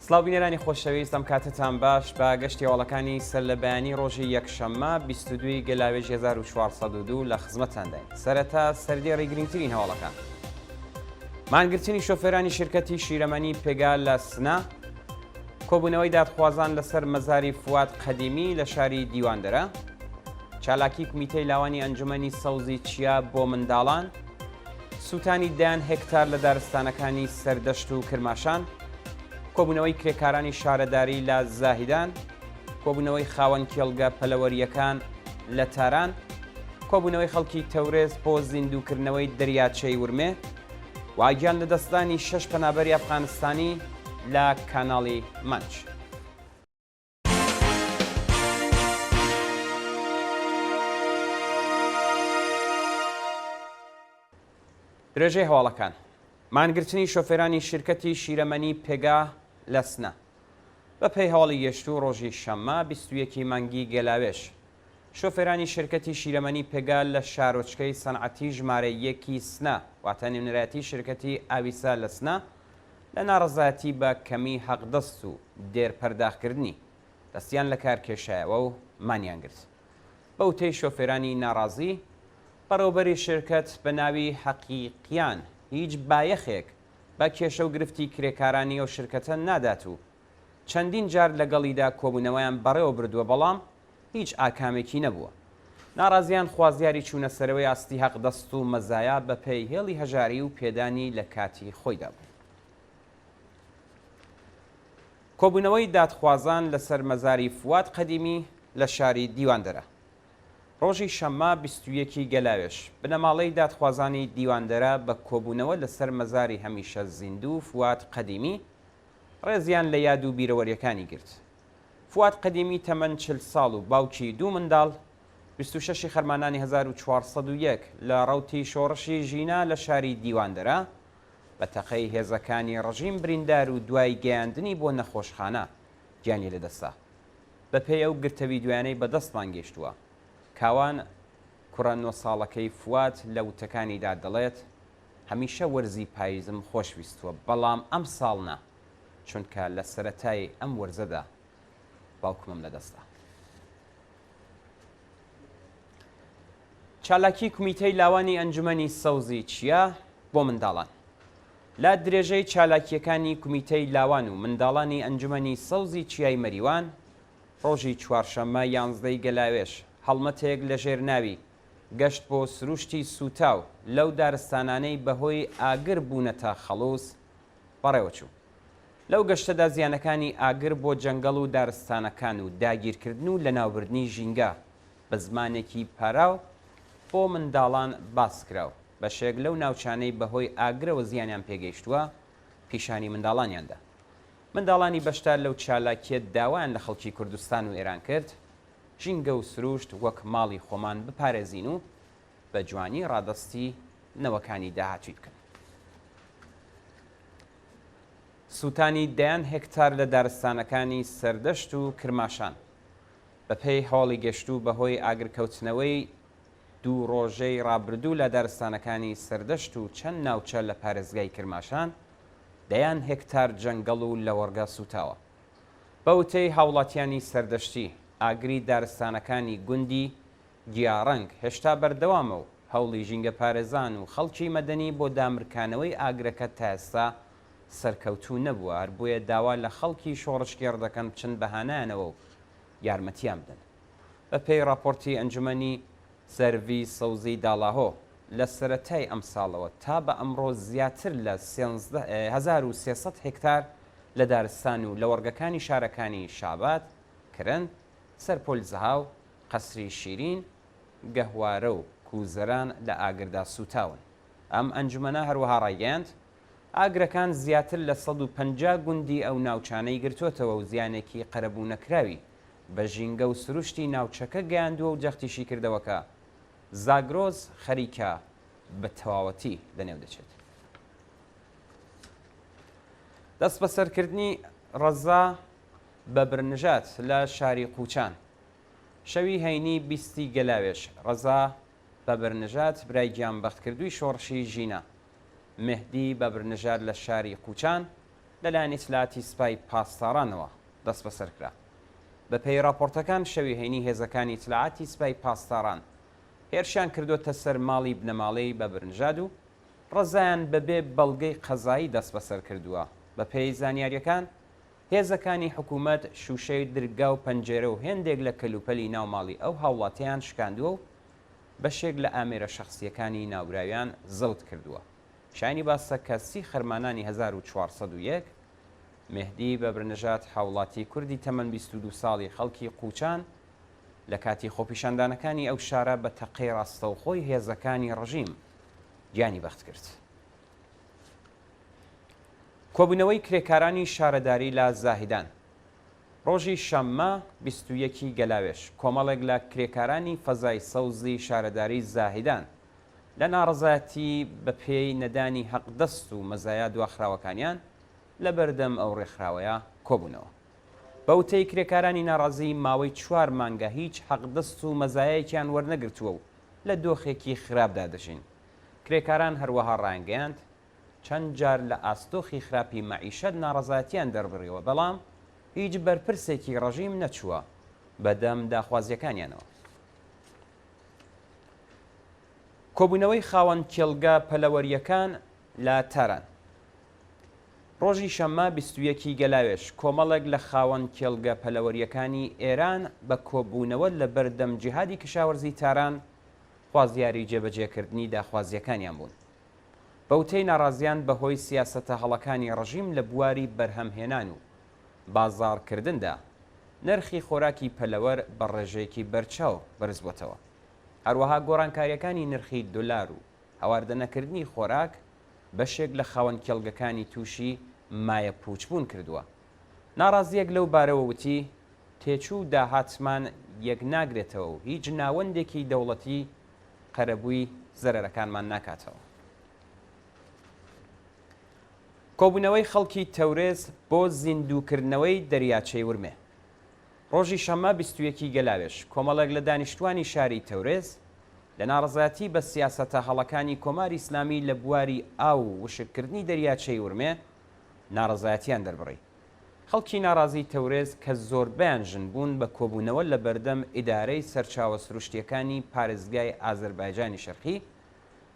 سڵاو بینەرانی خۆشەویست ئەم کاتەتان باش بە گەشتی هەواڵەکانی سەر لە بەیانی ڕۆژی یەکشەممە 22 گەلاوێژ 1402 لە خزمەتتانداین سەرەتا سەردێڕی گرنگترین هەواڵەکان مانگرتنی شۆفێرانی شرکەتی شیرەمەنی پێگا لە سنە کۆبوونەوەی دادخوازان لەسەر مەزاری فواد قەدیمی لە شاری دیواندەرە چالاکی کومیتەی لاوانی ئەنجومەنی سەوزی چیا بۆ منداڵان سووتانی دەیان هێکتار لە دارستانەکانی سەردەشت و کرماشان، کۆبوونەوەی کرێکارانی شارەداری لە زاهیدان، کۆبوونەوەی خاوەن کێڵگە پەلەوەرییەکان لە تاران، کۆبوونەوەی خەڵکی تەورێز بۆ زیندووکردنەوەی دەریاچەی ورمێ و گیانلەدەستدانی شەش پەنابەری ئەفغانستانی لە کاناڵی مانچ. درێژەی هەواڵەکان مانگرتنی شۆفێرانی شیرکەتی شیرەمەنی پێگا لە سنە بە پێی هەواڵی گەشتوو ڕۆژی شەممە 21 ی مانگی گەلاوێژ شۆفێرانی شیرکەتی شیرەمەنی پێگا لە شارۆچکەی سەنعەتی ژمارە یەکی سنە واتە نوێنەرایەتی شیرکەتی ئاویسا لە سنە لە ناڕەزایەتی بە کەمی حەقدەست و دێر پەرداخکردنی، دەستیان لە کار کێشایەوە و مانیان گرت. بە وتەی شۆفێرانی ناڕازی، بەڕێوەبەری شیرکەت بە ناوی حەقیقیان هیچ بایەخێک بە کێشە و گرفتی کرێکارانی ئەو شیرکەتە نادات و چەندین جار لەگەڵیدا کۆبوونەوەیان بەڕێوە بردووە بەڵام هیچ ئاکامێکی نەبووە. ناڕازیان خوازیاری چوونە سەرەوەی ئاستی حەقدەست و مەزایا بە پێی هێڵی هەژاری و پێدانی لە کاتی خۆیدا بوون. کۆبوونەوەی دادخوازان لەسەر مەزاری فواد قەدیمی لە شاری دیواندەرە. ڕۆژی شەممە 21 ی گەلاوێژ، بنەماڵەی دادخوازانی دیواندەرە بە کۆبوونەوە لەسەر مەزاری هەمیشە زیندوو فواد قەدیمی، ڕێزیان لە یاد و بیرەوەرییەکانی گرت. فواد قەدیمی تەمەن 40 ساڵ و باوکی دوو منداڵ، 26 ی خەرمانانی 1401 لە ڕەوتی شۆڕشی ژینا لە شاری دیواندەرە بە تەقەی هێزەکانی ڕژیم بریندار و دوای گەیاندنی بۆ نەخۆشخانە گیانی لەدەستدا. بەپێی ئەو گرتە ڤیدیۆیانەی بەدەستمان گەیشتووە، کاوان کوڕە نۆ ساڵەکەی فواد لە وتەکانیدا دەڵێت، هەمیشە وەرزی پاییزم خۆشویستووە، بەڵام ئەمساڵ نا، چونکە لە سەرەتای ئەم وەرزەدا باوکمم لەدەستدا. چالاکی کومیتەی لاوانی ئەنجومەنی سەوزی چیا بۆ منداڵان لە درێژەی چالاکییەکانی کومیتەی لاوان و منداڵانی ئەنجومەنی سەوزی چیای مەریوان ڕۆژی چوارشەممە یانزدەی گەلاوێژ هەڵمەتێک لەژێر ناوی گەشت بۆ سروشتی سووتاو لەو دارستانانەی بەهۆی ئاگر بوونەتە خەڵووز بەڕێوەچوو. لەو گەشتەدا زیانەکانی ئاگر بۆ جەنگەڵ و دارستانەکان و داگیرکردن و لەناوبردنی ژینگە بە زمانێکی پاراو بۆ منداڵان باسکرا و بەشێک لەو ناوچانەی بەهۆی ئاگرەوە زیانیان پێگەیشتووە پیشانی منداڵانیان دا. منداڵانی بەشدار لەو چالاکییە داوایان لە خەڵکی کوردستان و ئێران کرد ژینگە و سروشت وەک ماڵی خۆمان بپارێزین و بە جوانی ڕادەستی نەوەکانی داهاتووی بکەن. سووتانی دەیان هێکتار لە دارستانەکانی سەردەشت و کرماشان بەپێی هەواڵی گەشتوو بەهۆی ئاگرکەوتنەوەی دوو ڕۆژەی ڕابردوو لە دارستانەکانی سەردەشت و چەند ناوچە لە پارێزگای کرماشان دەیان هێکتار جەنگەڵ و لەوەڕگە سووتاوە. بە وتەی هاوڵاتیانی سەردەشتی، ئاگری دارستانەکانی گوندی گیاڕەنگ هێشتا بەردەوامە و هەوڵی ژینگەپارێزان و خەڵکی مەدەنی بۆ دامرکانەوەی ئاگرەکە تا ئێستا سەرکەوتوو نەبووە، هەر بۆیە داوا لە خەڵکی شۆڕشگێڕ دەکەن بچن بە هانایانەوە و یارمەتیان بدەن. بە پێی ڕاپۆرتی ئەنجومەنی سەرڤی سەوزی داڵاهۆ، لە سەرەتای ئەمساڵەوە تا بە ئەمڕۆ زیاتر لە 1300 هێکتار لە دارستان و لەوەڕگەکانی شارەکانی شاباد، کرند، سەرپۆل زەهاو، قەسری شیرین، گەهوارە و کوزەران لە ئاگردا سووتاون. ئەم ئەنجومەنە هەروەها ڕایگەیاند، ئاگرەکان زیاتر لە 150 گوندی ئەو ناوچانەی گرتۆتەوە و زیانێکی قەرەبوونەکراوی بە ژینگە و سروشتی ناوچەکە گەیاندووە و جەختیشی کردەوە کە زاگرۆس خەریکە بە تەواوەتی لەنێو دەچێت. دەستبەسەرکردنی ڕەزا بەبرنژاد لە شاری قوچان شەوی هەینی بیستی گەلاوێژ، ڕەزا بەبرنژاد برای گیانبەختکردووی شۆڕشی ژینا، مێهدی بەبرنژاد لە شاری قوچان. لەلایەن ئیتلاعاتی سپای پاسدارانەوە دەستبەسەر کرا. بەپێی ڕاپۆڕتەکان شەوی هەینی هێزەکانی ئیتلاعاتی سپای پاسداران هێرشیان کردۆتە سەر ماڵی بنەماڵەی بەبرنژاد و ڕەزایان بەبێ بەڵگەی قەزایی دەستبەسەر کردووە. بەپێی زانیارییەکان هێزەکانی حکوومەت شووشەی درگا و پەنجێرە و هێندێک لە کەلوپەلی ناو ماڵی ئەو هاوڵاتییان شکاندووە و بەشێک لە ئامێرە شەخسییەکانی ناوبراویان زەوت کردووە. شایانی باسە کە سی خەرمانانی 1401، مێهدی بەبرنژاد هاوڵاتی کوردی تەمەن 22 ساڵی خەڵکی قووچان لە کاتی خۆپیشاندانەکانی ئەو شارە بە تەقەی ڕاستەوخۆی هێزەکانی ڕژیم گیانی بەخت کرد. کۆبوونەوەی کرێکارانی شارەداری لە زاهیدان ڕۆژی شەممە 21 ی گەلاوێژ کۆمەڵێک لە کرێکارانی فەزای سەوزی شارەداری زاهیدان لە ناڕەزایەتی بە پێی نەدانی حەقدەست و مەزایا دواخراوەکانیان لە بەردەم ئەو ڕێکخراوەیە کۆبوونەوە. بە وتەی کرێکارانی ناڕازی ماوەی چوار مانگە هیچ حەقدەست و مەزایایەکیان وەرنەگرتووە و لە دۆخێکی خراپدا دەژین. کرێکاران هەروەها ڕایانگەیاند، چەند جار لە ئاست دۆخی خراپی مەعیشەت ناڕەزایەتیان دەربڕیوە، بەڵام هیچ بەرپرسێکی ڕەژیم نەچووە بەدەم داخوازییەکانیانەوە. کۆبوونەوەی خاوەن کێڵگە پەلەوەرییەکان لە تاران. ڕۆژی شەممە 21 ی گەلاوێژ، کۆمەڵێک لە خاوەن کێڵگە پەلەوەرییەکانی ئێران بە کۆبوونەوە لە بەردەم جیهادی کشاوەرزی تاران خوازیاری جێبەجێکردنی داخوازییەکانیان بوون. بە وتەی ناڕازیان بە هۆی سیاسەتە هەڵەکانی ڕژیم لە بواری بەرهەمهێنان و بازاڕکردندا، نرخی خۆراکی پەلەوەر بە ڕێژەیەکی بەرچاو بەرزبۆتەوە. هەروەها گۆڕانکارییەکانی نرخی دۆلار و هەواردەنەکردنی خۆراک بەشێک لە خاوەن کێڵگەکانی تووشی مایەپووچبوون کردووە. ناڕازییەک لەو بارەوە وتی، تێچوو و داهاتمان یەکناگرێتەوە و هیچ ناوەندێکی دەوڵەتی قەرەبووی زەرەرەکانمان ناکاتەوە. کۆبوونەوەی خەڵکی تەورێز بۆ زیندووکردنەوەی دەریاچەی ورمێ. ڕۆژی شەممە 21 ی گەلاوێژ، کۆمەڵێک لە دانیشتووانی شاری تەورێز لە ناڕەزایەتی بە سیاسەتە هەڵەکانی کۆماری ئیسلامی لە بواری ئاو و وشککردنی دەریاچەی ورمێ ناڕەزایەتییان دەربڕی. خەڵکی ناڕازیی تەورێز کە زۆربەیان ژن بوون بە کۆبوونەوە لە بەردەم ئیدارەی سەرچاوە سروشتییەکانی پارێزگای ئازەربایجانی شەرقی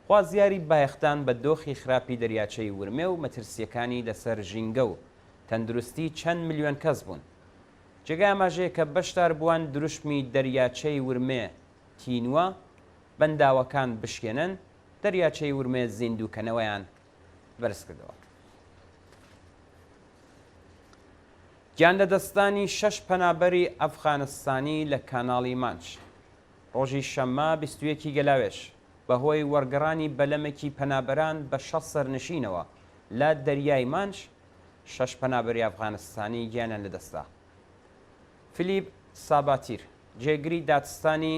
خوازیاری بایەخدان بە دۆخی خراپی دەریاچەی ورمێ و مەترسییەکانی لەسەر ژینگە و تەندروستی چەند ملیۆن کەس بوون. جێگای ئاماژەیە کە بەشداربووان دروشمی دەریاچەی ورمێ تینووە، بەنداوەکان بشکێنن، دەریاچەی ورمێ زیندووکەنەوەیان بەرزکردەوە. گیانلەدەستدانی شەش پەنابەری ئەفغانستانی لە کاناڵی مانش ڕۆژی شەممە 21 ی گەلاوێژ بەهۆی وەرگەڕانی بەلەمێکی پەنابەران بە 60 سەرنشینەوە لە دەریای مانش شەش پەنابەری ئەفغانستانی گیانیان لەدەستدا. فیلیپ ساباتیر، جێگری دادستانی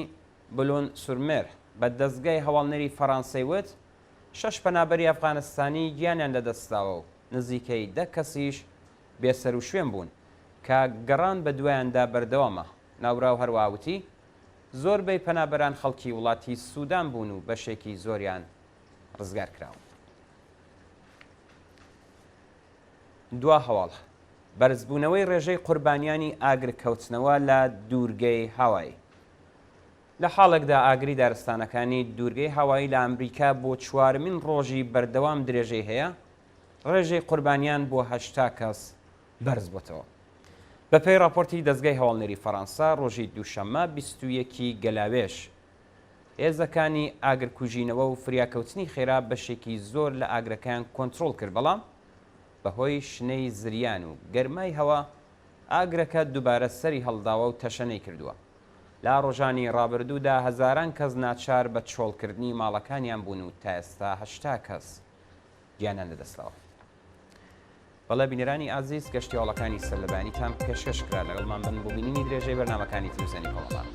بولون سورمێر بە دەزگای هەواڵنێری فەرانسەی وت، شەش پەنابەری ئەفغانستانی گیانیان لەدەستداوە و نزیکەی دە کەسیش بێسەروشوێن بوون کە گەڕان بەدوایاندا بەردەوامە. ناوبراو هەروەها وتی، زۆربەی پەنابەران خەڵکی وڵاتی سودان بوون و بەشێکی زۆریان ڕزگارکراون. دوا هەواڵ، بەرزبوونەوەی ڕێژەی قوربانیانی ئاگرکەوتنەوە لە دوورگەی هاوایی. لە حاڵێکدا ئاگری دارستانەکانی دوورگەی هاوایی لە ئەمریکا بۆ چوارمین ڕۆژی بەردەوام درێژەی هەیە، ڕێژەی قوربانیان بۆ 80 کەس بەرزبووەتەوە. بەپێی ڕاپۆرتی دەزگای هەواڵنێری فەرانسە، ڕۆژی دووشەممە 21 ی گەلاوێژ، هێزەکانی ئاگرکوژینەوە و فریاکەوتنی خێرا بەشێکی زۆر لە ئاگرەکەیان کۆنترۆڵ کرد، بەڵام بەهۆی شنەی زریان و گەرمای هەوا، ئاگرەکە دووبارە سەری هەڵداوە و تەشەنەی کردووە. لە ڕۆژانی ڕابردوودا هەزاران کەس ناچار بە چۆڵکردنی ماڵەکانیان بوون و تا ئێستا 80 کەس گیانیان لەدەستداوە. بەڵێ بینەرانی ئازیز گەشتی هەواڵەکانی سەرلەبەیانیتان پێشکەش کرا لەگەڵمان بن بۆ بینینی درێژەی بەرنامەکانی تلویزیۆنی کۆمەڵان.